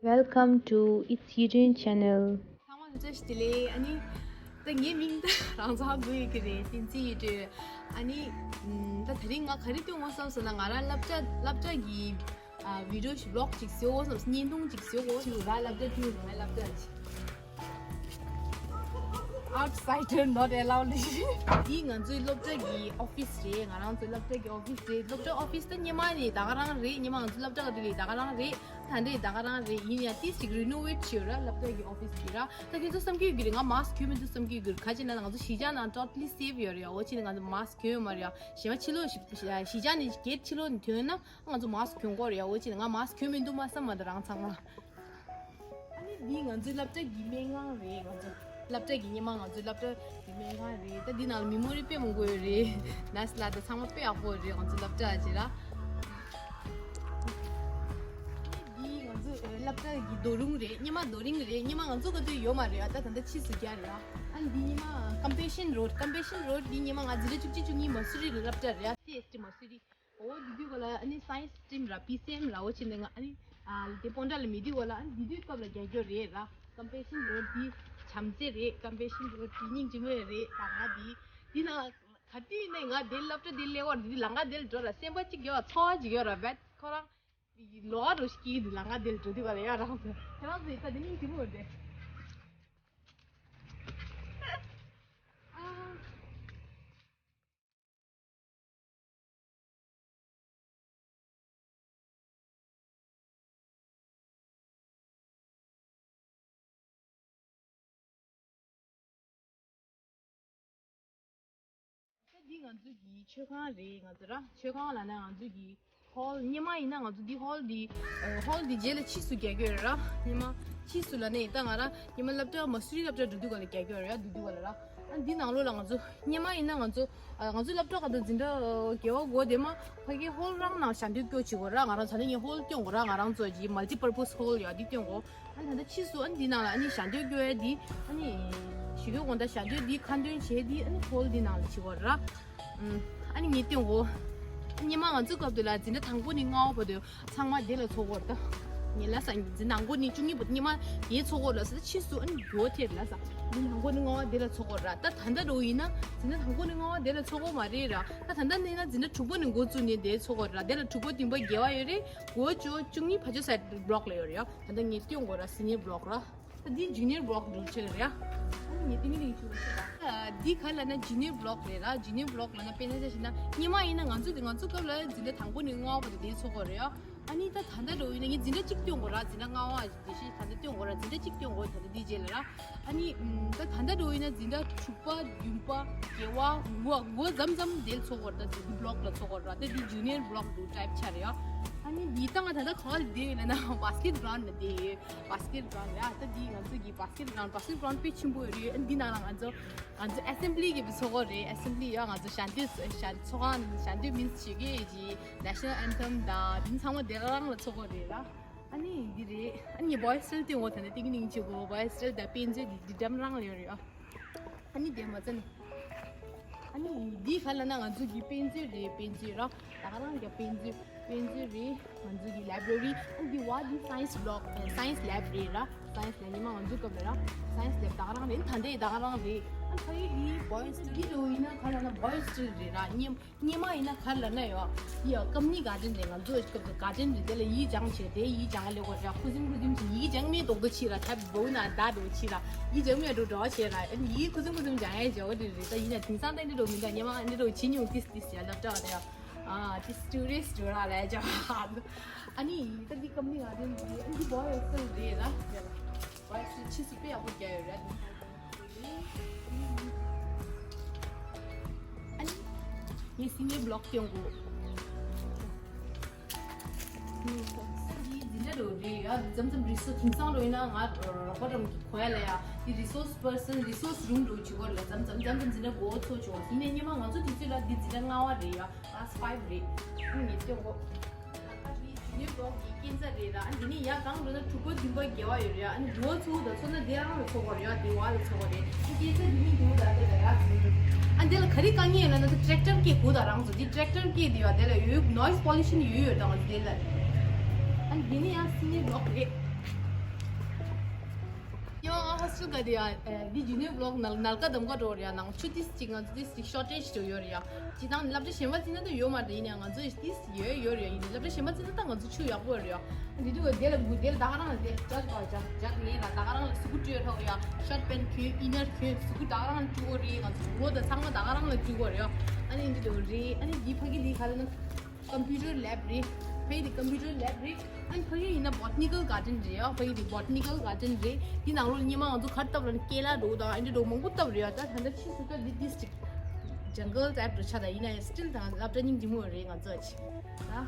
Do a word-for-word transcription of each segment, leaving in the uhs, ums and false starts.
Welcome to It's Yidun channel. ཚང་མ་ལ་བཀྲ་ཤིས་བདེ་ལེགས། ཨ་ནི་ད་ངའི་མིང་ད་རང་ཚོ་ཧ་གོ་ཡོད་ཀྱི་རེད། བསྟན་འཛིན་ཡིད་སྒྲོན། ཨ་ནི་ད་དེ་རིང་ང་ག་རེ་སྟོན་དགོས་བསམ་སོང་ན། ང་རང་སློབ་གྲྭ་སློབ་གྲྭ་གི་ཨ་བི་ཌི་ཡོ་ཞིག་བི་ལོག་ཅིག་བཟོ་དགོས་བསམ། བརྙན་ཐུང་ཅིག་བཟོ་དགོས་བསམ། ང་སློབ་གྲྭ་དུས་ང་སློབ་གྲྭ་ཅིག Outsider not allowed. འདི་ང་ཚོའི་སློབ་གྲྭ་གི་ཨོ་ཕིས་རེད། ང་རང་ཚོའི་སློབ་གྲྭ་གི་ཨོ་ཕིས་རེད། སློབ་གྲྭ་ཨོ་ཕིས་ད་སྔོན་མ་ནས་ད་ག་རང་རེད། སྔོན་མ་ང་ཚོ་སློབ་གྲྭ་ག་དུས་ལས་ད་ག་རང་རེད། ད་འདྲས་ད་ག་རང་རེད། ཡིན་ཡང་ཏིས་ཅིག་རི་ནོ་ཝེཊ་བྱས་ཡོད་ར། སློབ་གྲྭ་གི་ཨོ་ཕིས་གི་ར། ད་ཁྱེད་ཚོ་བསམ་གྱི་ཡོད་ཀྱི་རེད། ང་མཱ་སི་ཁི་གྱོན་མི་འདུག་བསམ་གྱི་ཡོད་ཀྱི་རེད། ག་ཅི་ན་ང་ཚོ་གཞིས་ཆགས་ནང་ཊོ་ཊ་ལི་སེབ་ཡོད་རེད། འོ་ཅི་ན་ང་ཚོ་མཱ་སི་ཁི་གྱོན་མ་རེད། གཞན་པ་ཕྱི་ལོགས་ཤིག་གཞིས་ཆགས་ནས་གེ་ཊི་ཕྱི་ལོགས་ནས་ཐོན་ན་ང་ཚོ་མཱ་སི་ཁི་གྱོན་དགོས་རེད། འོ་ཅི་ན་ང་མཱ་སི་ཁི་གྱོན་མི་འདུག་མ་བསམ་མ་ད་རང་ཚང་མ། ཨ་ནི་འདི་ང་ཚོའི་སློབ་གྲྭ་གི་སྨན་ཁང་རེད། ང་ཚོ་སློབ་གྲྭ་གི་སྔོན་མ་ང་ཚོའི་སློབ་གྲྭ་གི་སྨན་ཁང་རེད། ད་འདི་ནང་ལ་མི་མོ་རི་དཔེ་མང་པོ་ཡོད་རེད། ནར་སི་ལགས་དང་ཚང་མ་དཔེ་ཡག་པོ་རེད། ང་ཚོ་སློབ་གྲྭ་ཅེ་ར། འདི་ང་ཚོ་སློབ་གྲྭ་གི་རྡོ་རིང་རེད། སྔོན་མ་རྡོ་རིང་རེད། སྔོན་མ་ང་ཚོ་ག་དུས་ཡོད་མ་རེད། ད་ད་ལྟ་ཕྱིས་སུ་རྒྱག་རེད། ཨ་ནི་འདི་སྔོན་མ་ཀམ་པེ་ཤན་རོཌ། ཀམ་པེ་ཤན་རོཌ་འདི་སྔོན་མ་ང་འཛིན་གྲྭ་བཅུ་གཅིག་བཅུ་གཉིས་མ་སུ་རི་ལ་སློབ་གྲྭ་རེད། ཨ་སི་ཨེས་ཊི་མ་སུ་རི། འོ་དེ་དུས་ག་ལ་ཨ་ནི་སའེན་སི་སི་ཊིམ་ར་པི་སི་ཨེམ་ར་འོ་ཅི་ནས་ང་ཨ་ནི་ཨ་དེ་སྤོན་ཊ་ལ་མེད་དུས་ག་ལ་ཨ་ནི་དེ་དུས་སྐབས་ལ་རྒྱག་རྒྱུ་རེད་ར། ཀམ་པེ་ཤན་རོཌ་དེ་བྱམས་བརྩེ་རེད། ཀམ་པེ་ཤན་རོཌ་དེ་སྙིང་རྗེ་མོ་རེད། ད་ང་དེ་དེ་ན་ག་དུས་ནས་ང་དེ་སློབ་གྲྭ་དེ་སླེབས་པར་དེ་ལམ་ཁ་དེ་ལ་འགྲོ་ར། སེམས་པ་གཅིག་ཡོད་ར། ཚོར་བ་གཅིག་ཡོད་ར། བད་ཁོ་རང་ལོག་འགྲོ་ཞིག་གིས་དེ་ལམ་ཁ་དེ་ལ་འགྲོ་དུས་ག་ལ་ཡ་རང་ཚོ་ཁྱེད་རང་ཚོ་ཡིན་ད་དེ་སྙིང་རྗེ་མོ་རེད། ད་འདི་ང་ཚོ་གི་མཆོད་ཁང་རེད། ང་ཚོ་ར་མཆོད་ཁང་ལ་ན་ང་ཚོ་གི་ཧོལ། སྔོན་མ་ཡིན་ན་ང་ཚོ་འདི་ཧོལ་འདི་ཨ་ཧོལ་འདི་རྗེས་ལ་ཕྱིས་སུ་རྒྱག་གི་ཡོད་ར། སྔོན་མ་ཕྱིས་སུ་ལ་ནས་ད་ང་ར་སྔོན་མ་སློབ་གྲྭ་མ་སུ་རི་སློབ་གྲྭ་འགྲོ་དུས་ག་ལ་རྒྱག་གི་ཡོད་ར། འདུག་དུས་ག་ལ་ར། ཨ་འདི་ནང་ལོགས་ལ་ང་ཚོ་སྔོན་མ་ཡིན་ན་ང་ཚོ་ཨ་ང་ཚོ་སློབ་གྲྭ་ག་དུས་འཛིན་གྲྭ་དགེ་བ་དགུ་དེ་མ་ཕ་གི་ཧོལ་རང་ནང་ཞལ་འདོན་སྐྱོར་བྱེད་དགོས་ར། ང་རང་ཚོ་ནས་ངས་ཧོལ་སྐྱོང་དགོས་ར། ང་རང་ཚོ་གི་མལ་ཊི་པར་པོས་ཧོལ་ཡོད་འདི་སྐྱོང་དགོས། ཨ་ད་ལྟ་ཕྱིས་སུ་ཨ་འདི་ནང་ལ་ཨ་ནི་ཞལ་འདོན་སྐྱོར་ཡ་འདི་ཨ་ནི་ཞུ་གི་དགོངས་དག་ཞལ་འདོན་འདི་ཁ་འདོན་བྱས་འདི་ཨ་ནི་ཧོལ་འདི་ནང་ལ་བྱེད་དགོས་ར། ཨ་ནི་ངས་སྟོན་གོ། སྔོན་མ་ང་ཚོའི་སྐབས་དེ་ལ་འཛིན་གྲྭ་དང་པོ་ནས་ལྔ་པ་བར་དུ་ཚང་མ་དེ་ལ་ཚོགས་ཀྱི་ཡོད་རེད་ད། ངས་ལབ་ས་འཛིན་གྲྭ་དང་པོ་ནས་བཅུ་གཉིས་བར་དུ་སྔོན་མ་དེ་ཚོགས་ཀྱི་ཡོད་རེད་ཟེར། ད་ཕྱིས་སུ་ཨ་ནི་འགྱུར་བ་ཐེབས་ལབ་ས། འཛིན་གྲྭ་དང་པོ་ནས་ལྔ་པ་དེ་ལ་ཚོགས་ཀྱི་ཡོད་རེད་ད། ད་ལྟ་འདྲ་བོ་ཡིན་ན་འཛིན་གྲྭ་དང་པོ་ནས་ལྔ་པ་དེ་ལ་ཚོགས་ཀྱི་མ་རེད་ར། ད་ད་ལྟ་ནས་ན་འཛིན་གྲྭ་དྲུག་པ་ནས་འགོ་བཙུགས་ནས་དེ་ཚོགས་ཀྱི་ཡོད་རེད་ད། དེ་ལ་དྲུག་པ་བདུན་པ་བརྒྱད་པ་ཡོད་རེད། དགུ་བཅུ་བཅུ་གཉིས་ཕ་ཇོ་སའིཌ་བྷི་ལོག་ལ་ཡོད་རེད་ཡ། ད་ལྟ་ངས་སྟོན་གོ་ར་སི་ནི་ཡར་བྷི་ལོག་ར། ད་འདི་ཇུ་ནི་ཡར་བྷི་ལོག་འགྲོ་ཆེ་རེད་ཡ། ཨ་ནི་ངས་ཏིང་ལིང་ཆུ་བ་ཆེ་ར། འདི་ག་ལ་ན་ཇུ་ནི་ཡར་བྷི་ལོག་རེད་ར། ཇུ་ནི་ཡར་བྷི་ལོག་ལ་ན་དཔེར་ན་ཆ་བཞག་ན་སྔོན་མ་ཡིན་ན་ང་ཚོ་དེ་ང་ཚོ་སྐབས་ལ་འཛིན་གྲྭ་དང་པོ་ནས་ལྔ་པ་བར་དུ་དེ་ཚོགས་ཀྱི་ཡོད་རེད་ཡ། ཨ་ནི་ད་ད་ལྟ་འདྲ་བོ་ཡིན་ན་ངས་འཛིན་གྲྭ་གཅིག་སྟོན་གོ་ར། འཛིན་གྲྭ་ལྔ་པ་དེ་བཞིན་ད་ལྟ་སྟོན་གོ་ར། འཛིན་གྲྭ་གཅིག་སྟོན་གོ་ད་ལྟ་འདི་རྗེས་ལ་ར། ཨ་ནི་ད་ད་ལྟ་འདྲ་བོ་ཡིན་ན་འཛིན་གྲྭ་དྲུག་པ་བདུན་པ་བརྒྱད་པ་དགུ་པ་དགུ་པ་མཚམས་མཚམས་དེ་ཚོགས་གོ་ར། ད་འདི་བྷི་ལོག་ལ་ཚོགས་གོ་ར། ད་འདི་ཇུ་ནི་ཡར་བྷི་ལོག་འདུག་ཊའིབ་ཆགས་རེད་ཡ། ཨ་ནི་འདི་ད་ང་ད་ལྟ་ག་པར་བསྡད་ཡོད་ལབ་ན་བྷ་སི་ཀེཊ་གྷི་རའུན་ཌ་ལ་བསྡད་ཡོད། བྷ་སི་ཀེཊ་གྷི་རའུན་ཌ་རེད་ཨ། ད་འདི་ང་ཚོ་གི་བྷ་སི་ཀེཊ་གྷི་རའུན་ཌ། བྷ་སི་ཀེཊ་གྷི་རའུན་ཌ་དཔེ་ཆེན་པོ་ཡོད་རེད། ཨ་ནི་འདི་ནང་ལ་ང་ཚོ་ང་ཚོ་ཨེ་སེམ་བྷི་ལི་གི་ཚོགས་གོ་རེད། ཨེ་སེམ་བྷི་ལི་ཡ་ང་ཚོ་ཞལ་འདོན་ཞལ་ཚོགས་ཁང་ཞལ་འདོན་མིན་བྱེད་ཀྱི་ཀྱི་ནེ་ཤ་ནལ་ཨན་ཐེམ་དང་འདི་ཚང་མ་དེ་རང་ལ་ཚོགས་གོ་རེད་ར། ཨ་ནི་འདི་རེད། ཨ་ནི་བྷོ་ཡི་ཧོ་སི་ཊལ་སྟེང་འོ་ད་ནི་ཏིང་ངེ་འཛིན་བྱེད་དགོས། བྷོ་ཡི་ཧོ་སི་ཊལ་དང་དཔེ་མཛོད་འདི་འདི་འགྲམ་རང་ལ་ཡོད་རེད་ཨ། ཨ་ནི་དེ་མ་ཚད་ནི། ཨ་ནི་འདི་ག་ལ་ན་ང་ཚོ་གི་དཔེ་མཛོད་རེད། དཔེ་མཛོད་ར། ད་ག་རང་གི་དཔེ་མཛོད་དཔེ་མཛོད་རེད། ང་ཚོ་གི་ལའེ་བྷ་རེ་རི། ཨ་འདི་བ་འདི་སའེན་སི་བྷི་ལོག་སའེན་སི་ལེབ་རེད་ར། སའེན་སི་ལེབ་ཉི་མ་ང་ཚོ་སྐབས་ལ་ར། སའེན་སི་ལེབ་ད་ག་རང་རེད། ད་འདི་ད་ག་རང་རེད། ཨ་ཕ་གི་འདི་བྷོ་ཡི་ཧོ་སི་ཊལ་འདི་འདྲ་བོ་ཡིན་ན་ག་ལ་ན་བྷོ་ཡི་ཧོ་སི་ཊལ་རེད་ར། ཉི་སྔོན་མ་ཡིན་ན་ག་ལ་ན་ཡོད། ཡ་ཀམ་ནི་གྷར་ཌེན་རེད། ང་ཚོ་སྐབས་སུ་གྷར་ཌེན་རེད། དེ་ལ་ཡིག་སྦྱང་བྱས་དེ་ཡིག་སྦྱང་ལེ་གོ་ར། ཁུ་སིམ་ཁུ་སིམ་གྱིས་ཡིག་སྦྱང་མེད་མདོག་མདོག་བྱེད་ར། ཐབ་བོ་ན་ད་འདྲ་བོ་བྱེད་ར། ཡིག་སྦྱང་མེད་འགྲོ་འགྲོ་བྱེད་ར། ཨ་ནི་ཡིག་ཁུ་སིམ་ཁུ་སིམ་སྦྱང་ཡ་བྱ་བ་དེ་རེད། ད་ཡིན་ན་དེང་སང་ད་འདི་འདྲ་མིན་ད་སྔོན་མ་འདི་འདྲ་བྱེད་མྱོང་ཏིས་ཏིས་ཡ་ལབ་འདྲ་བ་ད་ཡ། ཨ་ཏིས་ཊུ་རི་སི་ཊི་འགྲོ་ར་ལབ་བྱ་བ། ཨ་ནི་ད་འདི་ཀམ་ནི་གྷར་ཌེན་རེད། ཨ་ནི་འདི་བྷོ་ཡི་ཧོ་སི་ཊལ་རེད་ར། བྷོ་ཡི་ཧོ་སི་ཊལ་ཕྱིས་སུ་དཔེ་ཡག་པོ་རྒྱག་ཡོད་ར། ཨ་ནི་ངས་སི་ནི་ཡར་བྷི་ལོག་སྟོན་གོ། འདི་འཛིན་གྲྭ་རུ་རེད་ཡ། མཚམས་མཚམས་རི་སོ་དེང་སང་རུ་ཡིན་ན་ང་རོགས་པ་རམ་གི་གོ་ཡ་ལ་ཡ། འདི་རི་སོ་སི་པར་སན་རི་སོ་སི་རུམ་རུ་བྱེད་གོ་ལ། མཚམས་མཚམས་མཚམས་མཚམས་འཛིན་གྲྭ་མགོ་ཚོ་བྱུང་ཡིན་ནའི་སྔོན་མ་ང་ཚོ་དུས་ཚོད་ལ་འདི་འཛིན་གྲྭ་ལྔ་པ་རེད་ཡ། ཀླ་སི་ཕའི་བི་རེད། ཨ་ནི་ངས་སྟོན་གོ། ད་ལྟ་འདི་ཇུ་ནི་ཡར་བྷི་ལོག་གི་སྐས་འཛེག་རེད་ལ། ཨ་འདི་ནི་ཡར་སྒང་འགྲོ་ན་དྲུག་པ་བདུན་པ་བརྒྱད་པ་ཡོད་རེད། ཨ་ནི་འདི་བ་ཚོ་ད་ཚོ་ན་འདི་རང་ལ་ཚོགས་པ་རེད། ཨ་འདི་བ་ལ་ཚོགས་པ་རེད། ཨ་སྐས་འཛེག་འདི་ནི་འདུག་ད་ལྟ་ལ་ཡ། ཨ་འདི་ལ་ག་རེ་དཀའ་ངལ་ཡོད་ན་ད་ཊི་རེག་ཊར་སྐད་གོ་ད་རང་ཚོ་འདི་ཊི་རེག་ཊར་སྐད་འདི་ཡ་འདི་ལ་ཡོད། ནོའི་སི་པོ་ལུ་ཤན་ཡོད་ཡོད་ད་ང་ཚོ་འདི་ལ། ཨ་འདི་ནི་ཡ་སི་ནི་ཡར་བྷི་ལོག་རེད། སུ་ག་དེ་ཡ། འདི་ཇུ་ནི་ཡར་བི་ལོག་ནལ་ནལ་ཀ་དམ་ཀ་འགྲོ་རེད་ཡ། ནང་ཆུ་ཏིས་ཅིག་ང་ཚོ་ཏིས་ཅིག་ཤོར་ཊེཇ་ཅིག་ཡོད་རེད་ཡ། ཅི་དང་སློབ་གྲྭ་གཞན་པ་ཚོ་ན་ད་ཡོད་མ་རེད། ཡིན་ཡང་ང་ཚོ་ཏིས་ཡོད་ཡོད་རེད་ཡ། ཡིན་ནའི་སློབ་གྲྭ་གཞན་པ་ཚོ་ན་ད་ང་ཚོ་ཆུ་ཡག་པོ་རེད་ཡ། འདི་དུ་དེ་ལ་དགུ་དེ་ལ་ད་ག་རང་ལ་དེ་ཇག་པ་ཇག་ཇག་ནས་ལ་ད་ག་རང་ལ་གཟུགས་པོ་བཀྲུས་ཐོག་ཡ། ཤོར་ཊི་པེན་ཊི་གྱོན། ཨི་ནར་གྱོན། གཟུགས་པོ་ད་ག་རང་ལ་བཀྲུ་དགོས་རེད། ང་ཚོ་གོ་ད་ཚང་མ་ད་ག་རང་ལ་བཀྲུ་དགོས་རེད་ཡ། ཨ་ནི་འདི་དུ་རེད། ཨ་ནི་འདི་ཕ་གི་འདི་ག་ལ་ན། ཀམ་པུ་ཊར་ལེབ་རེད། ཕ་གི་དེ་ཀམ་པུ་ཊར་ལེབ་རེད། ཨན་ཕ་གི་ཡིན་ན་བོ་ཊི་ནི་ཀལ་གར་ཌེན་རེད་ཡ། ཕ་གི་དེ་བོ་ཊི་ནི་ཀལ་གར་ཌེན་རེད། དེ་ནང་ལོགས་སྔོན་མ་ང་ཚོ་ག་རེ་བཏབ་ར་ན་ཀེ་ལ་འདྲ་བོ་དང་ཨ་འདྲ་འདྲ་བོ་མང་པོ་བཏབ་རེད་ཡ། ད་ད་ལྟ་ཕྱིས་སུ་ད་འདི་ཌིས་ཊིག་ཇང་གལ་ཊའིབ་འདྲ་ཆགས། ད་ཡིན་ན་ཡང་སི་ཊིལ་ད་སློབ་གྲྭ་སྙིང་རྗེ་མོ་རེད་ང་ཚོ་ཨ་ཅི། ད་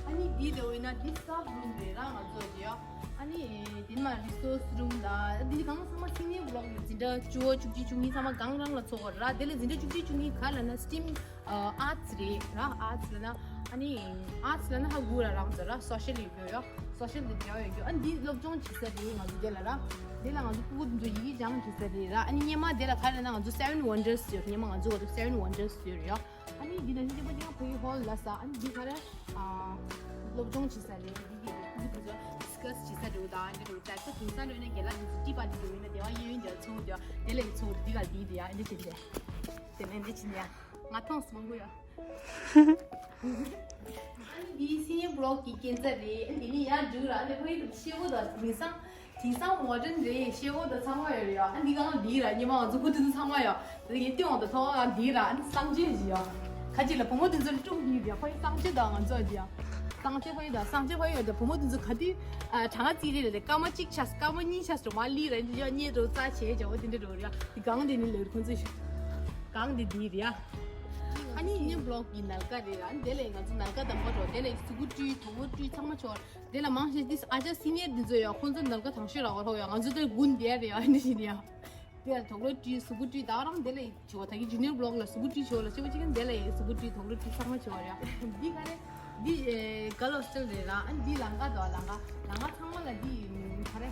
ཨ་ནི་འདི་འདྲ་བོ་ཡིན་ན་འདི་སི་ཊཱཕ་རུམ་རེད་ར་ང་ཚོ་ཨ་ཅི་ཡ། ཨ་ནི་དེ་ནས་མར་རི་སོར་སི་རུམ་ད་འདི་གང་ཚང་མ་སི་ནི་ཡར་བི་ལོག་ལ་འཛིན་གྲྭ་བཅུ་བ་བཅུ་གཅིག་བཅུ་གཉིས་ཚང་མ་གང་རང་ལ་ཚོགས་པ་ར། དེ་ལ་འཛིན་གྲྭ་བཅུ་གཅིག་བཅུ་གཉིས་ག་ལ་ན་སི་ཊིམ། ཨ་ཨར་ཊི་སི་རེད་ར། ཨར་ཊི་སི་ལ་ན་ཨ་ནི་ཨར་ཊི་སི་ལ་ན་ཧ་གོ་ར་རང་ཚོ་ར། སོ་ཤལ་ཡོད་རྒྱུ་ཡོད། སོ་ཤལ་དེ་འབྲེལ་བ་ཡོད་རྒྱུ། ཨ་འདི་སློབ་སྦྱོང་བྱེད་ས་རེད་ང་ཚོ་དེ་ལ་ར། དེ་ལ་ང་ཚོ་སྤུ་གུ་དེ་ཚོ་ཡི་གེ་སྦྱང་བྱེད་ས་རེད་ར། ཨ་ནི་སྔོན་མ་དེ་ལ་ག་རེ་ན་ང་ཚོ་སེ་ཝན་ཝན་ཌར་སི་ཡོད། སྔོན་མ་ང་ཚོ་ག་དུས་སེ་ཝན་ཝན་ཌར་སི་ཡོད་རེད་ཡ། ཨ་ནི་འདི་ན་ནི་ཅི་པ་ཅི་ཡང་ཕ་གི་ཧོལ་ལ་ས། ཨ་ནི་འདི་ག་རེ། ཨ་སློབ་སྦྱོང་བྱེད་ས་རེད། འདི་གི་སྤུ་གུ་དེ་ཚོ་ཌིས་ཀ་སི་བྱེད་ས་རེད་ད། ཨ་འདི་རུ་ད་ཚོ་དེང་སང་རེད་ན་རྒན་ལགས་དེ་ཚོ་ཏི་པ་དེ་ཚོ་ཡིན་ན་དེ་བ་གཡས་གཡོན་དེ་ཚོ་དེ་དེ་ལ་ཡི་ཚོ་འདི་ག་འདི་དེ་ཡ། ཨ་འདི་བྱེད་དེ་དེ་ནས་འདི་བྱེད་ནས་ང་ཐོངས་མང་པོ་ཡ། ཨ་ནི་འདི་སི་ནི་ཡར་བི་ལོག་གི་སྐྱེ་འཚར་རེད། ཨ་ནི་འདི་ནི་ཡར་འགྲོ་ར། ཨ་ནི་ཕ་གི་ཤེལ་སྒོ་དང་དེང་སང་དེང་སང་མོ་ཌན་རེད། ཤེལ་སྒོ་དང་ཚང་མ་ཡོད་རེད་ཡ། ཨ་ནི་གང་འདི་ར་སྔོན་མ་ང་ཚོ་སྐུ་དུས་ཚང་མ་ཡ། དེ་ཡིན་ཏེ་འོང་དང་ཐོག་ཨ་འདི་ར། ཨ་ནི་གསང་སྤྱོད་ཞིག་ཡ། ཁ་ཅིག་ལ་བུ་མོ་དེ་ཚོ་ལ་སྲུང་གི་ཡོད་ཡ། ཕ་གི་གསང་སྤྱོད་དང་ང་ཚོ་ཡ། གསང་སྤྱོད་ཕ་གི་དང་གསང་སྤྱོད་ཕ་གི་ཡོད་དང་བུ་མོ་དེ་ཚོ་ག་དུས་ཨ་གྲང་ང་ཙི་རེ་རེ་སྐར་མ་གཅིག་ཆགས། སྐར་མ་གཉིས་ཆགས་འགྲོ་མ་ལི་ར་འདི་ཡ་རྙེད་འགྲོ་རྩ་བྱས་ཀྱང་འོ་དེ་འདྲ་འགྲོ་རེད་ཡ། དེ་གང་དེ་ནི་ལེར་ཁོང་ཚོ་ཤོད། གང་དེ་འདི་རེད་ཡ། ཨ་ནི་ནི་བི་ལོག་གི་ནལ་ཀ་རེད། ཨ་ནི་དེ་ལས་ང་ཚོ་ནལ་ཀ་དང་པོ་འགྲོ། དེ་ལས་གཟུགས་པོ་བཀྲུས། དོག་པོ་བཀྲུས། ཚང་མ་ཆོག། དེ་ལ་མང་ཆེ་ཏིས་ཨ་ཅག་སི་ནི་ཡར་འདི་ཚོ་ཡང་ཁོང་ཚོ་ནལ་ཀ་དང་ཤོས་རག་པ་རོགས་ཡ། ང་ཚོ་དེ་དགུན་དེ་རེད་ཡ། འདི་བཞིན་ཡ། དེ་ལ་དོག་ལོ་བཀྲུས། གཟུགས་པོ་བཀྲུས། ད་རང་དེ་ལས་ཆོག་ད་གི་ཇུ་ནི་ཡར་བི་ལོག་ལ་གཟུགས་པོ་བཀྲུས་ཆོག་ལ་ཆེ་བོ་ཅིག་གིས་དེ་ལ་ཡ་གཟུགས་པོ་བཀྲུས། དོག་ལོ་བཀྲུས། ཚང་མ་ཆོག་ཡ། འདི་ག་རེ། འདི་ཨེ་གརལ་ཧོ་སི་ཊེལ་རེད་ར། ཨ་འདི་ལམ་ཁ་དང་ལམ་ཁ་ལམ་ཁ་ཚང་མ་ལ་འདི་ག་རེ།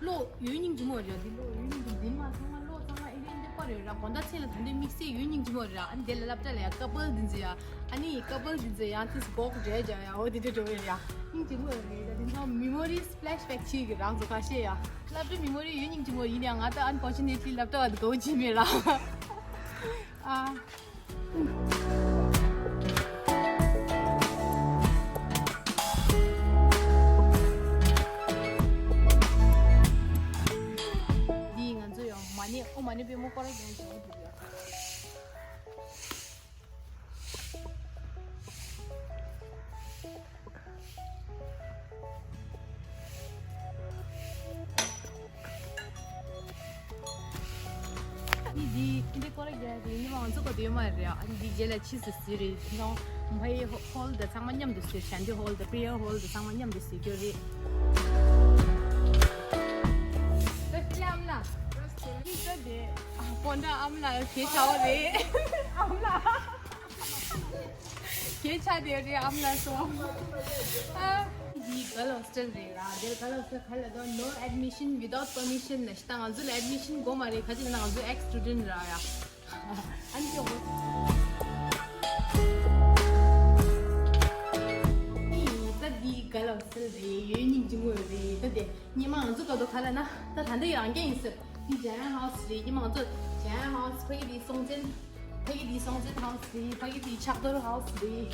གློག་ཡོད་སྙིང་རྗེ་མོ་རེད། འདི་གློག་ཡོད་སྙིང་རྗེ་མོ། འདི་མ་ཚང་མ་གློག་ཚང་མ་ཨེ་རེ་འདི་པ་རེད་ར། དགོང་དག་མཚན་ལ་ད་འདི་དམིགས་བསལ་ཡོད་སྙིང་རྗེ་མོ་རེད་ར། ཨ་འདི་ལ་སློབ་གྲྭ་ལ་ཡ་ཀ་པལ་འདི་ཚོ་ཡ། ཨ་ནི་ཀ་པལ་འདི་ཚོ་ཡང་ཏིས་གོག་འདྲེ་རྒྱག་ཡ། འོ་འདི་འདྲ་འགྲོ་ཡ་ར། སྙིང་རྗེ་མོ་རེད། ད་འདི་ཚང་མི་མོ་རི་སི་ཕི་ལེ་ཤི་བེག་བྱེད་ཀྱི་རང་ཚོ་ཁ་ཤས་ཡ། སློབ་གྲྭ་མི་མོ་རི་ཡོད་སྙིང་རྗེ་མོ་ཡིན་ཡང་ང་ད་ཨན་ཕོར་ཅུ་ནེ་ཊི་ལི་སློབ་གྲྭ་བ་དགའ་བོ་བྱེད་མེད་ར། ཨ། འདི་ང་ཚོ་ཡང་མ་ཎི་ཨོཾ་མ་ཎི་པདྨེ་ཀོ་ར་རྒྱན་བྱེད་ཀྱི་འདུག་ཡ། ནི་འདི་འདི་སྐོར་རྒྱག་རེད། ཉི་མ་ང་ཚོ་ག་དུས་མ་རེད། ཨ་ནི་འདི་རྗེས་ལ་ཕྱིས་སུ་ཟེར་རེད། ནང་ཕའི་ཧོལ་དང་ཚང་མ་མཉམ་དུ་ཟེར། ཞལ་འདོན་ཧོལ་དང་པི་རེ་ཡར་ཧོལ་དང་ཚང་མ་མཉམ་དུ་ཟེར་རྒྱུ་རེད། ད་ཕི་ལ་ཨམ་ལ། ཨ་ནི་ད་དེ་ཨ་སྤོན་ཊ་ཨམ་ལ་གལ་ཆེ་བ་རེད། ཨམ་ལ། གལ་ཆེ་དེ་རེད་ཨམ་ལ་སོ། ཨ། འདི་གརལ་ཧོ་སི་ཊེལ་རེད་ར། འདིར་གརལ་ཧོ་སི་ཊེལ་ག་ལ་དོ། No admission without permission ནས་ད་ང་ཚོ་ལ་ཨེ་ཌི་མི་ཤན་དགོས་མ་རེད། ག་ཅི་ན་ང་ཚོ་ཨེག་སི་སི་ཊུ་ཌེན་ཊི་ར་ཡ། ཨ་ནི་ཅོག་གོ། ད་འདི་གརལ་ཧོ་སི་ཊེལ་རེད། ཡོད་སྙིང་རྗེ་མོ་རེད། ད་དེ་སྔོན་མ་ང་ཚོ་ག་དོ་ག་ལ་ན་ད་ད་འདི་རང་རྐྱ་ཡིན་ཟེར། འདི་ཇ་ཡན་ཧའུ་སི་རེད། སྔོན་མ་ང་ཚོ་ཇ་ཡན་ཧའུ་སི་ཕ་གི་དེ་སྲོང་བཙན། ཕ་གི་དེ་སྲོང་བཙན་ཧའུ་སི་རེད། ཕ་གི་དེ་ཕྱག་རྡོར་ཧའུ་སི་རེད།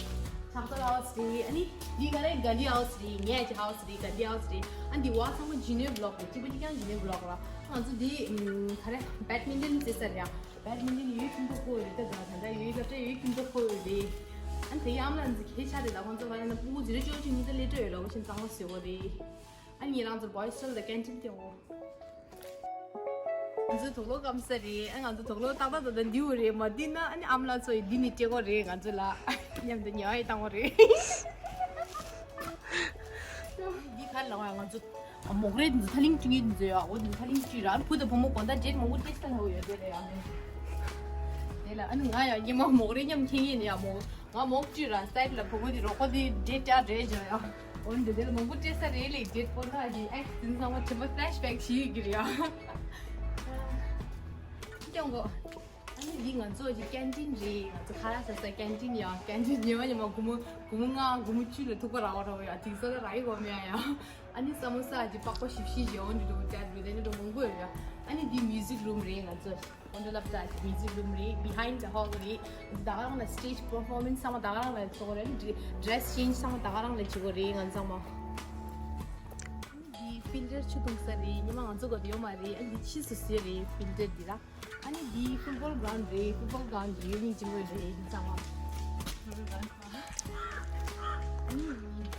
ཕྱག་རྡོར་ཧའུ་སི་རེད། ཨ་ནི་འདི་ག་རེ་གྷན་དྷི་ཧའུ་སི་རེད། ངའི་ཅི་ཧའུ་སི་རེད། གྷན་དྷི་ཧའུ་སི་རེད། ཨ་འདི་བ་ཚང་མ་ཇུ་ནི་ཡར་བི་ལོག་རེད། གཅིག་པ་གཅིག་རྐྱང་ཇུ་ནི་ཡར་བི་ལོག་ར། ང་ཚོ་འདི་ག་རེ་བེཌ་མིན་ཊོན་རྩེ་ས་རེད། བེཌ་མིན་ཊོན་ཡོད་ཁྱིམ་ཚང་ཁོ་རེད། ད་ག་ད་ད་ཡོད་སློབ་གྲྭ་ཡོད་ཁྱིམ་ཚང་ཁོ་རེད། ཨ་ནི་དེ་ཡང་ལ་འཛི་ཁེ་ཆ་རེད། ད་ཁོང་ཚོ་ག་རེ་ན་སྤུ་གུ་ཛི་རོ་ཅོ་ཅིག་མི་ཚེ་ལས་སྤྲོད་ཡོད་ལ་འོ་ཤིན་གཙང་མ་བཟོས་པ་རེད། ཨ་ནི་ང་རང་ཚོ་བོ་ཡི་སི་ཧོ་སི་ཊེལ་དང་ཀེན་ཊིན་དེ་འོ། ང་ཚོ་དུག་ལོག་སྐམ་ས་རེད། ཨ་ང་ཚོ་དུག་ལོག་ཏག་ཏག་ཏག་ཏག་འདིའུ་རེད། མ་འདི་ན་ཨ་ནི་ཨམ་ལགས་ཚོ་ཡི་འདི་ནི་སྤྲད་གོ་རེད། ང་ཚོ་ལ་མཉམ་དུ་ཉལ་ཡི་བཏང་གོ་རེད། འདི་ག་ལ་ང་ང་ཚོ་མོག་རེད་འདི་ཚོ་ཐ་ལིང་བཀྲུ་ཡི་འདི་ཚོ་ཡ། འོ་འདི་ཐ་ལིང་བཀྲུས་ར། ཨ་ནི་བུ་དང་བུ་མོ་དགོང་དག་ཌེ་ཊི་མང་པོ་ཏེ་སྟ་ལྷ་བོ་ཡོད་དེ་རེད་ཡ། དེ་ལ་ཨ་ནི་ང་ཡ་ཉི་མ་མོག་རེད་མཉམ་ཁེངས་ཡིན་ཡ། མོག་ང་མོག་བཀྲུས་ར་སའིཌ་ལ་བུ་མོ་དེ་རོགས་པ་དེ་འདྲེ་བཀྲ་འདྲེ་བྱོས་ཡ། འོན་ཏེ་དེ་ལ་མང་པོ་སྤྲད་ས་རེད་ལེ། ཌེ་ཊི་པོ་ན་གི་ཨེག་སི་དེ་ཚང་མ་དྲན་པ་ཕི་ལེ་ཤི་བེག་བྱེད་ཡོད་ཀྱི་རེད་ཡ། སྐྱོང་གོ། ཨ་ནི་འདི་ང་ཚོ་གི་ཀེན་ཊིན་རེད། ང་ཚོ་ཁ་ལག་ཟ་ས་ཀེན་ཊིན་ཡ། ཀེན་ཊིན་ཉི་མ་ཉི་མ་སྒོར་མོ་སྒོར་མོ་ལྔ་སྒོར་མོ་བཅུ་ལ་ཐུག་པ་རག་པ་རག་པ་ཡ། དེང་སང་ད་རག་གི་ཡོད་མེད་ཡ། ཨ་ནི་ས་མོ་ས་ཀྱི་པགས་པ་ཞིབ་ཞིབ་བཞེས་འོང་འདྲ་འདྲ་བོ་ཅར་འདྲ་དེ་འདྲ་མང་པོ་ཡོད་ཡ། ཨ་ནི་འདི་མིའུ་ཟིག་རུམ་རེད། ང་ཚོ་ཀོན་ཌོ་ལབ་ཙ་གི་མིའུ་ཟིག་རུམ་རེད། Behind the hall རེད། ད་ག་རང་ལ་stage performance ཚང་མ་ད་ག་རང་ལ་བྱེད་དགོས་རེད། ཨ་ནི་dress change ཚང་མ་ད་ག་རང་ལ་བྱེད་དགོས་རེད། ང་ཚང་མ། ཨ་ནི་འདི་ཕིལ་ཊར་ཆུ་འཐུང་ས་རེད། ཉི་མ་ང་ཚོ་ག་དུ་ཡོད་མ་རེད། ཨ་ནི་འདི་ཕྱིས་སུ་བཟོས་རེད་ཕིལ་ཊར་འདི་ར། ཨ་ནི་འདི་ཕུཊ་བོལ་གྷ་རའུན་རེད། ཕུཊ་བོལ་གྷ་རའུན་གྱི་ཡུལ་མིང་ཅི་མོ་རེད་འདི་ཚང་མ། ཨ་ནི་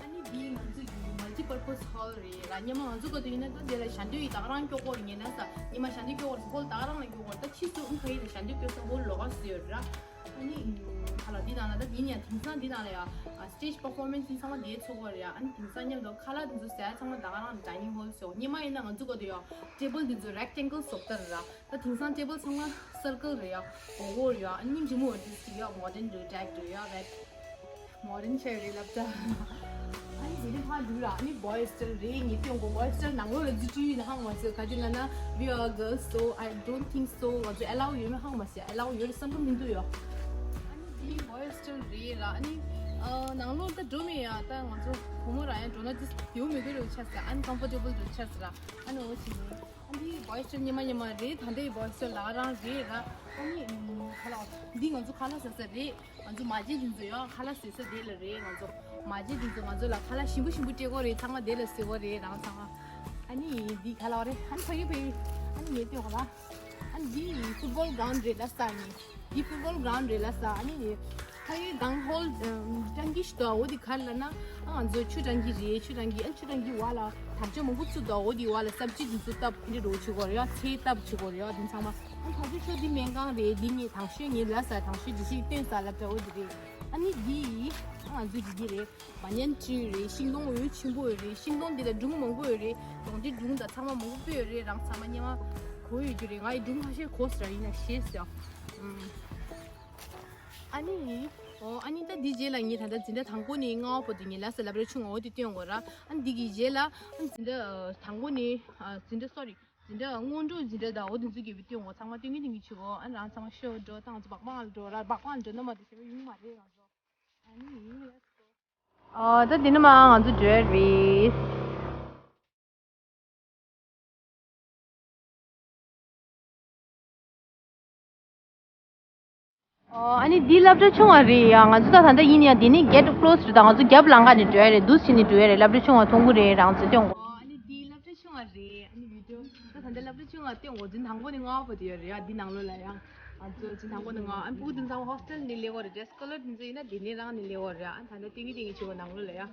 ཨ་ནི་འདི་ང་ཚོ་གི་multi-purpose hall རེད་ལ། ཉི་མ་ང་ཚོ་ག་དུས་ཡིན་ན་ད་འདི་ལ་ཞལ་འདོན་ཡི་ད་ག་རང་སྐྱོ་གོ་ཉེ་ན་ས། ཉི་མ་ཞལ་འདོན་སྐྱོ་གོ་ཧོལ་ད་ག་རང་ལ་སྐྱོ་གོ། ད་ཕྱིས་སུ་ཨུ་ཁ་ཡི་ལ་ཞལ་འདོན་སྐྱོ་ས་ཧོལ་ལོག་ག་སུ་ཡོད་ར། ཨ་ནི་ཁ་ལ་འདི་ནང་ལ་ད་ཡིན་ཡང་དེང་སང་འདི་ནང་ལ་ཡ་stage performance ཚང་མ་འདི་ཚོགས་པ་རེད་ཡ། ཨ་ནི་དེང་སང་མཉམ་དུ་ཁ་ལག་འདི་ཚོ་ཟ་ཚང་མ་ད་ག་རང་dining hall ཟེར། ཉི་མ་ཡིན་ན་ང་ཚོ་ག་དུས་ཡ་table འདི་ཚོ་rectangle བཟོ་ལྟར་ར། ད་དེང་སང་table ཚང་མ་circle རེད་ཡ། གོ་གོ་རེད་ཡ། ཨ་ནི་ཇི་མོ་འདི་ཡ་modern རེད། tech རེད་ཡ། right modern chair རེད་ལབ་ད། ཨ་ནི་འདི་ནི་ཕ་འདུག་ར། ཨ་ནི་boy hostel རེད། ངས་སྟོན་གོ boy hostel ནང་ལོགས་ལ་འཛུལ་ཁྲིད་ཡོད་ན་ཧང་མ་ཟེར། ག་ཅི་ལབ་ན་we are girls so I don't think so ང་ཚོ་allow ཡོད་མེད་ཧང་མ་ཟེར། allow ཡོད་རེད་བསམ་གི་མི་འདུག་ཡ། ཨ་ནི་འདི་boy hostel རེད་ར། ཨ་ནི་ཨ་ནང་ལོགས་ད་འགྲོ་མེད་ཡ། ད་ང་ཚོ་བུ་མོ་རང་ཡང་འགྲོ་ན་ཅིག་ཡོང་མི་དགོས་རེད་ཆགས་ཟེར། uncomfortable རེད་ཆགས་ཟེར་ར། ཨ་ནི་འོ་ཞིག་ནི། ཨ་འདི་boy hostel ཉི་མ་ཉི་མ་རེད། ད་ལྟའི་boy hostel ལ་རང་རེད་ར། ཨ་ནི་ཁ་ལག་འདི་ང་ཚོ་ཁ་ལག་ཟ་ས་རེད། ང་ཚོ་མ་བརྗེད་དེ་ཚོ་ཡང་ཁ་ལག་ཟ་ས་དེ་ལ་རེད། ང་ཚོ་མ་བརྗེད་དེ་ཚོ་ང་ཚོ་ལ་ཁ་ལག་ཞིམ་པོ་ཞིམ་པོ་སྤྲད་གོ་རེད། ཚང་མ་དེ་ལ་ཟེར་གོ་རེད་རང་ཚང་མ། ཨ་ནི་འདི་ཁ་ལག་རེད། ཨ་ནི་ཕ་གི་ཕ་གི་ཨ་ནི་ངས་སྟོན་གོ་ར། ཨ་ནི་འདི་football ground རེད་ལ་ས་ནི། འདི་football ground རེད་ལ་ས། ཨ་ནི་ཕ་གི་གང་ཧོལ་ཊང་ཀི་ཞིག་འདུག་འོ་དེ་ག་རེ་ལབ་ན། ཨ་ང་ཚོ་ཆུ་ཊང་ཀི་རེད། ཆུ་ཊང་ཀི། ཨ་ཆུ་ཊང་ཀི་བ་ལ་དར་ལྕོག་མང་པོ་བཙུགས་འདུག་འོ་དེ་བ་ལ་སབ་ཅི་དེ་ཚོ་བཏབ་འདི་རོ་བྱེད་དགོས་རེད་ཡ། ཚལ་བཏབ་བྱེད་དགོས་རེད་ཡ། དེ་ཚང་མ། ཨ་ད་ཆུ་ཆུ་འདི་སྨན་ཁང་རེད། འདི་ངས་དང་ཤོས་ངས་ལབ་ས་དང་ཤོས་འདི་ཞིག་སྟོན་ས་ལབ་འདྲ་འོ་དེ་རེད། ཨ་ནི་འདི་ཨ་ང་ཚོ་འདི་འདི་རེད། banyan tree རེད། ཤིང་སྡོང་འོད་ཆེན་པོ་ཡོད་རེད། ཤིང་སྡོང་འདི་ལ་སྒྲུང་མང་པོ་ཡོད་རེད། སྒྲུང་འདི་སྒྲུང་དང་ཚང་མ་མང་པོ་ཡོད་རེད། རང་ཚང་མ་སྙན་མ་གོ་ཡོད་རྒྱུ་རེད། ང་ཡི་སྒྲུང་ཁ་ཤས་གོ་ས་ར་ཡིན་ན་ཤེས་ས། ཨ་ནི། ཨོ་ཨ་ནི་ད་འདི་རྗེས་ལ་ངས་ད་ལྟ་འཛིན་གྲྭ་དང་པོ་ནས་ལྔ་པ་བར་དུ་ངས་ལབ་ས་སློབ་གྲྭ་ཆུང་ངུ་འོ་དེ་སྟོན་དགོས་ར། ཨ་ནི་འདི་གི་རྗེས་ལ་ཨ་ནི་འཛིན་གྲྭ་དང་པོ་ནས་ཨ་འཛིན་གྲྭ་སོ་རི་འཛིན་གྲྭ་སྔོན་འགྲོ་འཛིན་གྲྭ་དང་འོ་དེ་ཚོ་གི་སྟོན་དགོས། ཚང་མ་སྟོན་གི་སྟོན་གི་བྱེད་དགོས། ཨ་ནི་རང་ཚང་མ་ཤོ་འགྲོ་དང་ང་ཚོ་སྦག་སྦག་ལ་འགྲོ་ར། སྦག་སྦག་ལ་འགྲོ་ན་མ་དེ་ཞེ་པོ་ཡོང་མ་རེད་ང་ཚོ། ཨ་ནི་ཡིན། ཨོ་ད་འདི་ནས་མར་ང་ཚོ་འགྲོ་ཡ་རེད། ཨོ་ཨ་ནི་འདི་སློབ་གྲྭ་ཆུང་བ་རེད་ཡ། ང་ཚོ་ད་ད་ལྟ་ཡིན་ཡ། འདི་ནི་gate close རེད། ད་ང་ཚོ་རྒྱབ་ལམ་ཁ་ནས་འགྲོ་ཡ་རེད། འདུག་སེ་ནས་འགྲོ་ཡ་རེད། སློབ་གྲྭ་ཆུང་བ་མཐོང་གི་རེད། རང་ཚོ་སྟོན་གོ། ཨོ་ཨ་ནི་འདི་སློབ་གྲྭ་ཆུང་བ་རེད། ཨ་ནི་video ད་ད་ལྟ་སློབ་གྲྭ་ཆུང་བ་སྟོན་གོ། འཛིན་དང་པོ་ནས་ལྔ་བར་དུ་ཡོད་རེད་ཡ། འདི་ནང་ལོགས་ལ་ཡ། ང་ཚོ་འཛིན་དང་པོ་ནས་ལྔ། ཨ་ནི་ཕྲུ་གུ་འདི་ཚང་མ་hostel ནས་སླེབས་ཡོད་རེད། Dress code འདི་ཚོ་ཡིན་ན་འདི་ནས་རང་ནས་སླེབས་ཡོད་རེད་ཡ། ཨ་ནི་ད་ལྟ་ཏིང་ངེ་ཏིང་ངེ་བྱེད་དགོས་ནང་ལོགས་ལ་ཡ། ཨ་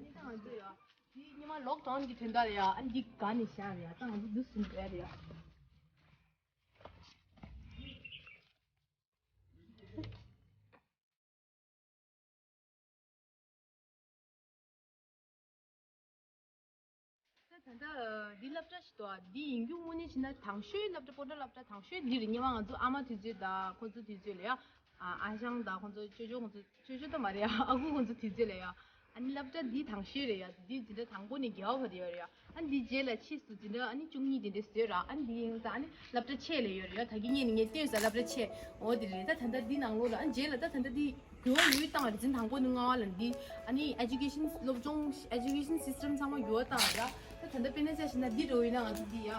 ནི་ད་ང་ཚོ་ཡ། འདི་སྔོན་མ་lockdown གི་དོན་དག་ལ་ཡ། ཨ་ནི་འདི་ག་ནས་བཞག་རེད་ཡ། ད་ང་ཚོ་འདུག་སེ་འགྲོ་ཡ་རེད་ཡ། ད་ད་ལྟ་འདི་སློབ་གྲྭ་ཞིག་འདུག་འདི་ཡིན་རྒྱུ་དངོས་གནས་བྱས་ན་དང་ཤོས་སློབ་གྲྭ། སྤོ་བྲ་སློབ་གྲྭ་དང་ཤོས་འདི་རེད། སྔོན་མ་ང་ཚོ་ཨ་མ་དུས་ཚོད་དང་ཁོ་ཚོ་དུས་ཚོད་ལ་ཡ། ཨ་ཨ་ཞང་དང་ཁོ་ཚོ་ཅོ་ཅོ་ཁོ་ཚོ། ཅོ་ཅོ་ད་མ་རེད་ཡ། ཨ་ཁུ་ཁོ་ཚོ་དུས་ཚོད་ལ་ཡ། ཨ་ནི་སློབ་གྲྭ་འདི་དང་ཤོས་རེད་ཡ། འདི་འཛིན་གྲྭ་དང་པོ་ནས་བརྒྱད་པ་བར་དུ་ཡོད་རེད་ཡ། ཨ་ནི་འདི་རྗེས་ལ་ཕྱིས་སུ་འཛིན་གྲྭ་ཨ་ནི་བཅུ་གཉིས་དེ་འདྲས་བཟོས་ར། ཨ་ནི་འདི་ཡིན་ཙང་ཨ་ནི་སློབ་གྲྭ་ཆེ་ལ་ཡོད་རེད་ཡ། ད་གིན་ངས་ནི་ངས་སྟོན་ས་སློབ་གྲྭ་ཆེ་འོ་དེ་རེད། ད་ད་ལྟ་འདི་ནང་ལོགས་ལ་ཨ་རྗེས་ལ་ད་ད་ལྟ་འདི་འགྱུར་བ་ཡོད་བཏང་བ་རེད། འཛིན་དང་པོ་ནས་ལྔ་བ་ལ་འདི་ཨ་ནི་education སློབ་སྦྱོང་education system ཚང་མ་འགྱུར་བ་བཏང་བ་ར། ད་ད་ལྟ་དཔེར་ན་ཆ་བཞག་ན་འདི་འདྲ་བོ་ཡིན་ན་ང་ཚོ་འདི་ཡ།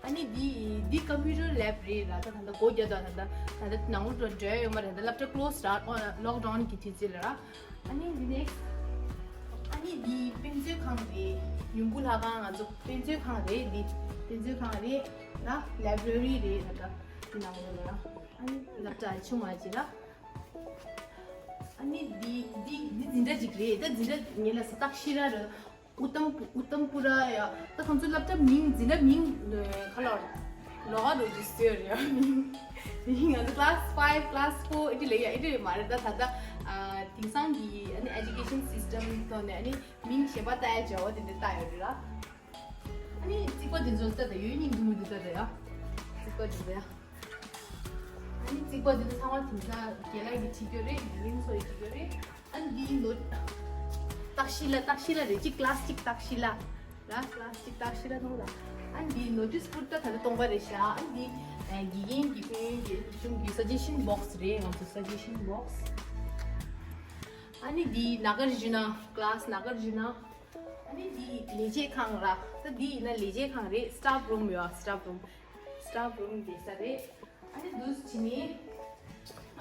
ཨ་ནི་འདི་འདི་computer lab རེད་ར། ད་ད་ལྟ་སྒོ་རྒྱབ་དང་ད་ལྟ་ད་ལྟ་ནང་ལོགས་འགྲོ་འགྲོ་ཡ་ཡོད་མ་རེད། ད་ལྟ་སློབ་གྲྭ་close ར། ཨོ་lockdown གི་དུས་ཚོད་ལ་ར། ཨ་ནི་འདི་next ཨ་ནི་འདི་དཔེ་མཛོད་ཁང་རེད། ཡོང་སྒོ་ལྷ་ཁང་ང་ཚོ་དཔེ་མཛོད་ཁང་རེད། འདི་དཔེ་མཛོད་ཁང་རེད་ར། library རེད་ད་ལྟ་འདི་ནང་ལོགས་ལ་ར། ཨ་ནི་སློབ་གྲྭ་ཆུང་བ་ཅིག་ར། ཨ་ནི་འདི་འདི་འདི་འཛིན་གྲྭ་ཅིག་རེད། ད་འཛིན་གྲྭ་ངེད་ལ་ས་ཏག་ཤི་ར་ར། ཨུ་ཏམ་ཨུ་ཏམ་པུ་ར་ཡ། ད་ཁོང་ཚོ་སློབ་གྲྭ་མིང་འཛིན་གྲྭ་མིང་ཁ་ལོ་ལོག་རོ་ཇི་སི་ཡོད་རེད་ཡ། མིང་མིང་ང་ཚོ་class five class four ཨེ་འདྲ་ལས་ཡ་ཨེ་འདྲ་མ་རེད། ད་ད་ལྟ་དེང་སང་གི་ཨ་ནི་education system ཐོག་ནས་ཨ་ནི་མིང་གཞན་པ་བཏགས་ཡ་བྱ་བ་དེ་འདྲ་བཏགས་ཡོད་རེད་ལ། ཨ་ནི་རྩིག་པ་དེ་ཚོ་ལྟ་ད་ཡོད་སྙིང་རྗེ་མོ་དེ་ལྟ་ད་ཡ། རྩིག་པ་དེ་ཚོ་ཡ། ཨ་ནི་རྩིག་པ་དེ་ཚོ་ཚང་མ་དེང་སང་རྒན་ལགས་ཀྱིས་བྲིས་ཀྱི་ཡོད་རེད། ཡིན་སོ་ཡིས་བྲིས་ཀྱི་ཡོད་རེད། ཨ་ནི་འདིའི་ནོ། སྟག་ཤི་ལ་སྟག་ཤི་ལ་རེད། གཅིག་plastic སྟག་ཤི་ལ། ར་plastic སྟག་ཤི་ལ་མཐོང་ད། ཨ་ནི་འདིའི་notice board ད་ད་ལྟ་སྟོང་པ་རེད་ཤག་ཨ་ནི་འདི་དགེ་རྒན་གྱི་ཕན་ཡོན་གྱི་གཞུང་གི་suggestion box རེད། ང་ཚོ་suggestion box ཨ་ནི་འདི་ནཱ་གཱར་ཇུ་ན་ཀི་ལཱ་སི། ནཱ་གཱར་ཇུ་ན། ཨ་ནི་འདི་ལས་བྱེད་ཁང་ར། ད་འདི་ཡིན་ན་ལས་བྱེད་ཁང་རེད། སི་ཊཱཕ་རུམ་ཡོད། སི་ཊཱཕ་རུམ། སི་ཊཱཕ་རུམ་བསྡད་ས་རེད། ཨ་ནི་འདུག་སེ་བྱས་ནས།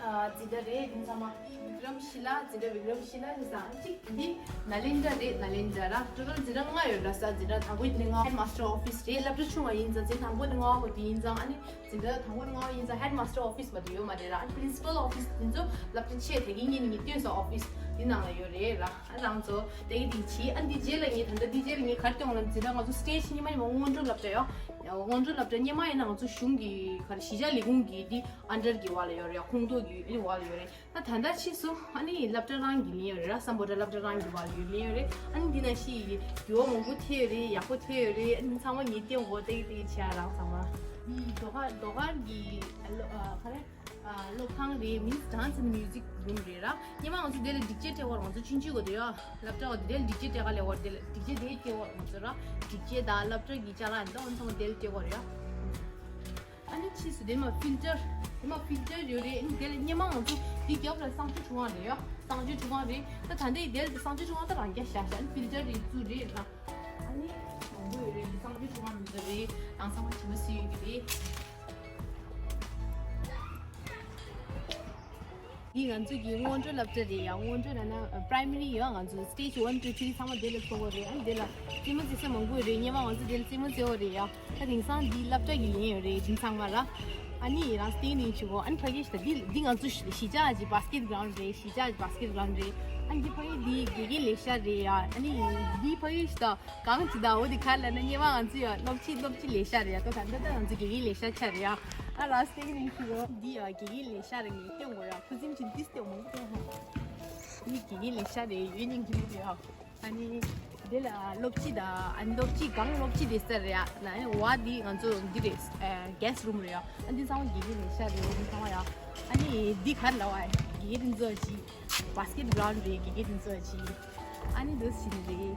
ཨ། འཛིན་གྲྭ་རེད། འདི་ཚང་མ་འདི་བི་ཀྲམ་ཤི་ལ། འཛིན་གྲྭ་བི་ཀྲམ་ཤི་ལ་ཞེས་བྱ། གཅིག་འདི་ནཱ་ལེནྡྲ་རེད། ནཱ་ལེནྡྲ་ར། ཊོ་ཊལ་འཛིན་གྲྭ་ལྔ་ཡོད་ར། ས་འཛིན་གྲྭ་དང་པོ་ནི་ང་ཧེཌ་མཱ་སི་ཊར་ཨོ་ཕི་སི་རེད། སློབ་གྲྭ་ཆུང་བ་ཡིན་ཙང་། འཛིན་དང་པོ་ནི་ང་བ་དེ་ཡིན་ཙང་། ཨ་ནི་འཛིན་གྲྭ་དང་པོ་ནི་ང་བ་ཡིན་ཙང་ཧེཌ་མཱ་སི་ཊར་ཨོ་ཕི་སི་མ་དེ་ཡོད་མ་རེད་ར། ཨ་ནི་པི་རིན་སི་པལ་ཨོ་ཕི་སི་དེ་ཚོ་སློབ་གྲྭ་ཆེ་དེ་གི་ངེད་གཉིས་ནས་བཏོན་ས་ཨོ་ཕི་སི་དེ་ནང་ལ་ཡོད་རེད་ར། ཨ་རང་ཚོ་དེ་གི་དེ་གི་བྱེད། ཨ་འདི་རྗེས་ལ་ངས་ད་ལྟ་འདི་རྗེས་ལ་ངས་ག་རེ་སྟོན་ལབ་འཛིན་གྲྭ་ང་ཚོ་སི་ཊེ་ཇི་སྔོན་མ་ཡིན་ན་སྔོན་འགྲོ་སློབ་གྲྭ་ཡོད། སྔོན་འགྲོ་སློབ་གྲྭ་སྔོན་མ་ཡིན་ན་ང་ཚོ་གཞུང་གི་ག་རེ་གཞིས་ཆགས་ལས་ཁུངས་ཀྱི་འདི་ཨན་ཌར་གྱི་འོག་ལ་ཡོད་རེད་ཡ། ཁོངས་གཏོགས་ཀྱི་འདི་འོག་ལ་ཡོད་རེད། ད་ད་ལྟ་ཕྱིས་སུ་ཨ་ནི་སློབ་གྲྭ་རང་གི་ལེན་ཡོད་རེད་ར། སམ་བྷོ་ཊ་སློབ་གྲྭ་རང་གི་འོག་ལ་ཡོད་ལེན་ཡོད་རེད། ཨ་ནི་འདི་ནང་བཞིན་འགྱུར་བ་མང་པོ་ཐེབས་ཡོད་རེད། ཡག་པོ་ཐེབས་ཡོད་རེད། ཨ་ནི་ཚང་མ་ངས་སྟོན་གོ། ཏེ་ཏེ་བྱས་རང་ཚང་མ། འདི་ཟློས་གར་ཟློས་གར་གྱི་ཨ་ལོ་ཨ་ག་རེ། ཨ་སློབ་ཁང་རེད། མིན་སི་ཌན་སི་ཨེན་ཌ་མིའུ་ཟིག་རུམ་རེད་ར། སྔོན་མ་ང་ཚོ་དེ་ལ་སྒྲིག་ཆས་སྤྲད་དགོས་རེད། ང་ཚོ་ཆུང་ཆུང་གི་དུས་ཡ། སློབ་གྲྭ་བ་དེ་ལ་སྒྲིག་ཆས་སྤྲད་ག་ལས་བར་དེ་ལ་སྒྲིག་ཆས་དེ་སྤྲད་དགོས་རེད། ང་ཚོ་ར་སྒྲིག་ཆས་དང་སློབ་གྲྭ་གི་ཅ་ལག་འདི་འོ་ཚང་མ་དེ་ལ་སྤྲད་དགོས་རེད་ཡ། ཨ་ནི་ཕྱིས་སུ་དེ་མ་ཕིལ་ཊར། དེ་མ་ཕིལ་ཊར་ཡོད་རེད། ཨ་ནི་དེ་ལ་སྔོན་མ་ང་ཚོ་འདི་རྒྱབ་ལ་གསང་སྤྱོད་ཁྲུང་ཁང་རེད་ཡ། གསང་སྤྱོད་ཁྲུང་ཁང་རེད། ད་ད་ལྟའི་དེ་ལ་གསང་སྤྱོད་ཁྲུང་ཁང་ད་རང་རྐྱ་བཞག་བཞག་ཨ་ནི་ཕིལ་ཊར་རེད་བཙུགས་རེད་ར། ཨ་ནི་མང་པོ་ཡོད་རེད། འདི་གསང་སྤྱོད་ཁྲུང་ཁང་མི་འདུག་རེད། རང་ཚང་མ་བྱེ་མ་བཟོས་ཡོད་ཀྱི་རེད། འདི་ང་ཚོ་གི་སྔོན་འགྲོ་སློབ་གྲྭ་རེད་ཡ། སྔོན་འགྲོ་ན་ན་པ་རའི་མ་རི་ཡ། ང་ཚོ་སི་ཊེ་ཇི་ཝན་ཊུ་ཐི་རི་ཚང་མ་དེ་ལ་ཚོགས་པ་རེད། ཨ་ནི་དེ་ལ་རྩེད་མོ་རྩེ་ས་མང་པོ་ཡོད་རེད། སྔོན་མ་ང་ཚོ་དེ་ལ་རྩེད་མོ་རྩེ་བ་རེད་ཡ། ད་དེང་སང་འདི་སློབ་གྲྭ་གི་ལེན་ཡོད་རེད། དེང་སང་མ་ར། ཨ་ནི་རང་སྟེང་ནས་བྱེད་གོ། ཨ་ནི་ཕ་གི་ཤི་ད་འདི་འདི་ང་ཚོ་གཞིས་ཆགས་ཀྱི་བཱ་སི་ཀེ་ཊི་གྷ་རའུན་ཌི་རེད། གཞིས་ཆགས་ཀྱི་བཱ་སི་ཀེ་ཊི་གྷ་རའུན་ཌི་རེད། ཨ་ནི་འདི་ཕ་གི་འདི་དགེ་རྒན་ལས་ཤག་རེད་ཡ། ཨ་ནི་འདི་ཕ་གི་ཤི་ད། གང་ཅི་ད་འོ་དེ་ག་ལ་ན་སྔོན་མ་ང་ཚོ་ཡ་སློབ་ཕྱི་སློབ་ཕྱི་ལས་ཤག་རེད་ཡ། ད་ད་ད་ད་ང་ཚོ་དགེ་རྒན་ལས་ཤག་ཆགས་རེད་ཡ། ཨ་ར་སྟེང་ནས་ཤི་རོ། འདི་ཡ་དགེ་རྒན་ལས་ཤག་རེད། ངས་སྟོན་གོ་ཡ། ཁུ་སིམ་ཅིག་འདི་སྟོན་མང་པོ་སྟོན་ཧོ། འདི་དགེ་རྒན་ལས་ཤག་རེད། ཡོད་ཉིན་གྱི་མི་རེད་ཡ། ཨ་ནི་དེ་ལ་སློབ་སྤྱི་ད་ཨ་ནི་སློབ་སྤྱི་གང་སློབ་སྤྱི་དེ་ཟེར་རེད་ཡ། ན་ཨ་ནི་འོ་འདི་ང་ཚོ་འདི་རེད། གྷེ་སི་ཊི་རུམ་རེད་ཡ། ཨ་འདི་ཚང་མ་དགེ་རྒན་ལས་ཤག་རེད། འོ་འདི་ཚང་མ་ཡ། ཨ་ནི་འདི་ག་རེ་ལབ་ཨ། དགེ་རྒན་ཚོ་གི་བཱ་སི་ཀེ་ཊི་གྷ་རའུན་ཌི་རེད། དགེ་རྒན་ཚོ་གི། ཨ་ནི་འདུག་སེ་བྱས་ནས་རེད།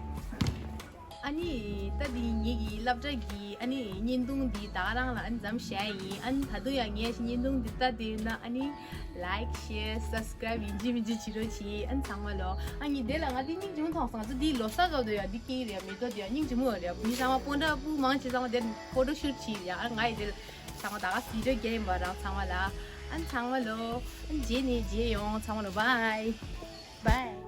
ཨ་ནི་ད་འདི་ངེད་ཀྱི་སློབ་གྲྭ་གི་ཨ་ནི་བརྙན་ཐུང་འདི་ད་ག་རང་ལ་ཨ་ནི་མཚམས་བཞག་ཡིན། ཨ་ནི་ད་དུང་ཡང་ངས་བརྙན་ཐུང་འདི་ལྟ་དེ་ཡིན་ན་ཨ་ནི་ལའིཀ་ཤེར་སབ་སི་ཀ་རའིབ་ཡིན་གཅིག་མིན་གཅིག་བྱེད་རོགས་གྱིས། ཨ་ནི་ཚང་མ་ལོ། ཨ་ནི་དེ་ལ་ང་འདི་སྙིང་རྗེ་མོ་མཐོང་སོང་། ང་ཚོ་འདི་ལོ་གསར་སྐབས་དུ་ཡང་འདི་སྐྱེ་ཡི་རེད། མེ་ཏོག་འདི་ཡང་སྙིང་རྗེ་མོ་ཡོད་རེད། མི་ཚང་མ་སྤུན་ཟླ་སྤུན་མང་ཆེ་ཚང་མ་དེར་ཕོ་ཊོ་ཤུཊ་བྱེད་ཡ། ཨ་ང་ཡི་དེ་ལ་ཚང་མ་ད་ག་བི་ཌི་ཡོ་རྒྱག་ཡིན་པ་རང་ཚང་མ་ལ། ཨ་ནི་ཚང་མ་ལོ། ཨ་ནི་རྗེས་ནས་མཇལ་ཡོང་། ཚང་མ་ལོ། བྷའི་བྷའི།